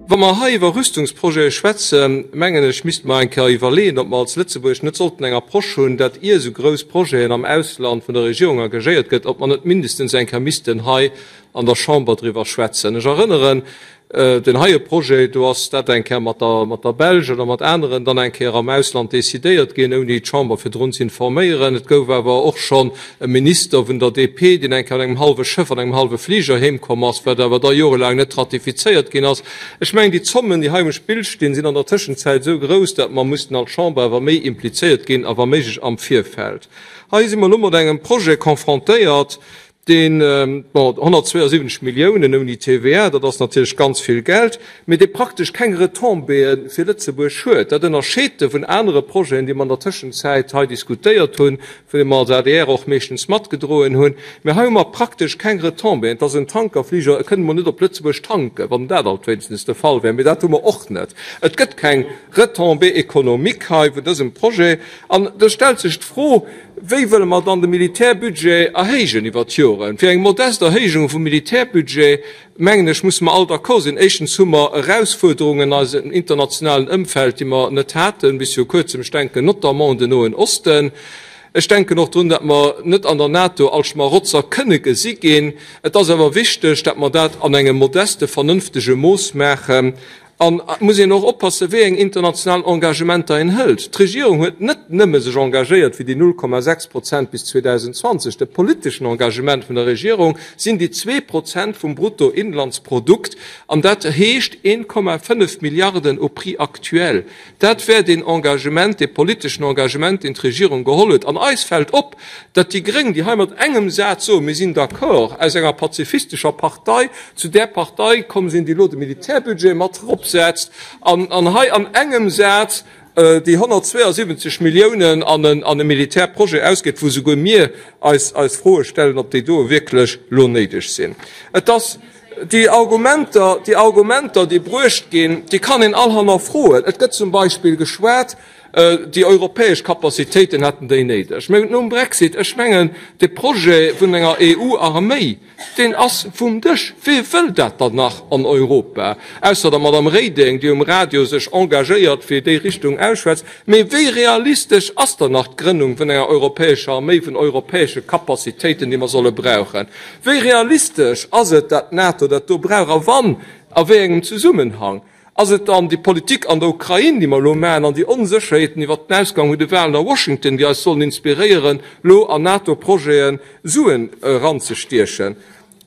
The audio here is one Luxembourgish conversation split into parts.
Wa mer hei iwwer Rüstungsprojete schwätzen, mengen ech, misste mer eng Kéier iwwerleeën, ob mer als Lëtzebuerg net sollten eng Approche hunn, dat ier esou grouss Projeten am Ausland vun der Regierung engagéiert gëtt, ob mer net mindestens eng Kéier missten hei an der Chamber driwwer schwätzen. Ech erënneren, Deen heie Projet, do ass dat eng Kéier mat der, mat der Belsch oder mat aneren dann eng Kéier am Ausland decidéiert ginn, ouni d'Chamber virdrun ze informéieren. Et gouf awer och schonn e Minister vun der DP, deen eng Kéier an engem hallwe Schëff an engem hallwe Fliger heemkomm ass, wat awer da jorelaang net ratifizéiert ginn ass. Ech mengen, déi Zommen, déi hei um Spill stinn, sinn an der Tëschenzäit esou grouss, datt mer mussen als Chamber awer méi implizéiert ginn a wa méiglech am Virfeld. Hei si mer elo mat engem Projet confrontéiert, deen, bon, 172 Milliounen ouni TVA, dat ass natierlech ganz vill Geld, mee dee praktesch keng Retombéeë fir Lëtzebuerg huet. Dat ënnerscheet e vun anere Projeten, déi mer an der Tëschenzäit hei diskutéiert hunn, vun deene mer als adr och meeschtens matgedroen hunn. Mee hei hu mer praktesch keng Retombéeën. Et ass en Tankerfliger, e kënnt emol net op Lëtzebuerg tanken, wann dat alt wéinstens de Fall wär, mee dat hu mer och net. Et gëtt keng Retombée économique hei vun dësem Projet. An da stellt sech d'Fro, Wéi wëlle mer dann de Militärbudget erhéijen iwwert d'Joren? Fir eng modest Erhéijung vum Militärbudget, mengen ech, musse mer all d'accord sinn. Éischtens hu mer Erausfuerderungen an eisem internationalen Ëmfeld, déi mer net haten bis viru Kuerzem. Ech denken notamment un den Noen Osten. Ech denken och drun, datt mer net an der NATO als Schmarotzer kënne gesi ginn. Et ass awer wichteg, datt mer dat an engem modeste, vernënftege Mooss maachen. An et muss een och oppassen, wéi eng international Engagementer een hëlt. D'Regierung huet net nëmme sech engagéiert fir déi 0,6 Prozent bis 2020. De politeschen Engagement vun der Regierung sinn déi 2 Prozent vum Bruttoinlandsprodukt, an dat heescht 1,5 Milliarden au prix actuel. Dat wär deen Engagement, dee politeschen Engagement, deen d'Regierung geholl huet. An eis fält op, datt déi Gréng, déi hei mat engem Saz soen, mir sinn d'accord, aus enger pazifistescher Partei zu där Partei komm sinn, déi elo de Militärbudget mat eropsetzt an hei an engem Saz déi 172 Milliounen an e Militärprojet ausgëtt, wou souguer mir eis eis Froe stellen, ob déi doe wierklech elo néideg sinn. Et ass. Déi Argumenter, déi Argumenter, déi bruecht ginn, déi kann een all hannerfroen. Et gëtt zum Beispill geschwat, déi europäesch Capacitéiten hätten déi néideg. Mä nom Brexit, ech mengen, de Projet vun enger EU-Arméi, deen ass vum Dësch. Wee wëll dat dann nach an Europa? Ausser der Madame Reding, déi um Radio sech engagéiert fir déi Richtung ausschwätzt. Mee wéi realistesch ass dann nach d'Grënnung vun enger europäescher Arméi, vun europäesche Capacitéiten, déi mer solle brauchen? Wéi realistesch ass et, dat d'NATO dat do brauch? A wann, a wéi engem Zesummenhang? Ass et dann déi Politik an der Ukrain, déi mer elo maachen, an déi Onsécherheeten iwwert den Ausgang vun de Wahlen a Washington, déi eis sollen inspiréieren, elo an NATO-Projete Suen eranzestiechen?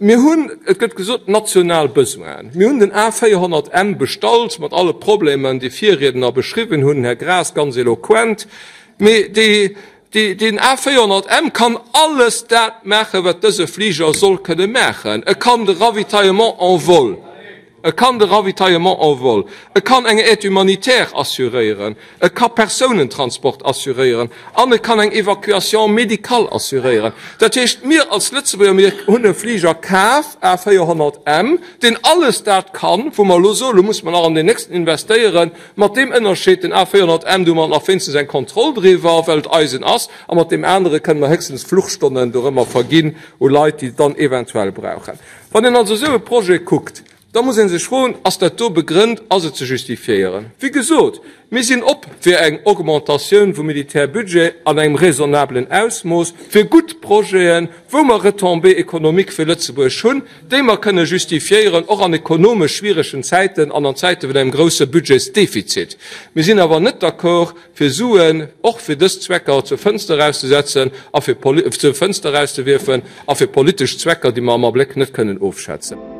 Mir hunn, et gëtt gesot, national Besoinen. Mir hunn den A 400 M bestallt, mat alle Problemen, déi Virriedner beschriwwen hunn, Här Graas ganz eloquent. Mee déi Deen A 400 M kann alles dat maachen, wat dëse Fliger soll kënne maachen. E kann de Ravitaillement en vol, e kann de Ravitaillement en vol, e kann eng Aide humanitaire assuréieren, e ka Persounentransport assuréieren an e kann eng Évacuation médicale assuréieren. Dat heescht, mir als Lëtzebuerger, mir hunn e Fliger kaf, A 400 M, deen alles dat kann, wou mer elo soen, elo musse mer nach an deen nächsten investéieren, Mat deem Ënnerscheed, den A 400 M, do hu mer nach wéinstens eng Kontroll driwwer, well et eisen ass, a mat deem anere kënne mer héchstens Fluchstonnen dorëmmer verginn u Leit, déi et dann eventuell brauchen. Wann een also esou e Projet kuckt, da muss ee sech froen, Ass dat do begrënnt, ass et ze justifiéieren? Wéi gesot, mir sinn op fir eng Augmentatioun vum Militärbudget an engem raisonnablen Ausmooss, fir gutt Projeten, wou mer Retombées économiques fir Lëtzebuerg hunn, déi mer kënne justifiéieren, och an ekonomesch schwieregen Zäiten an an Zäite vun engem grouse Budgetsdefizit. Mir sinn awer net d'accord, fir Suen och fir dës Zwecker zur Fënster erauszesetzen a fir zur Fënster erauszewierfen a fir politesch Zwecker, déi mer am Abléck net kënnen ofschätzen.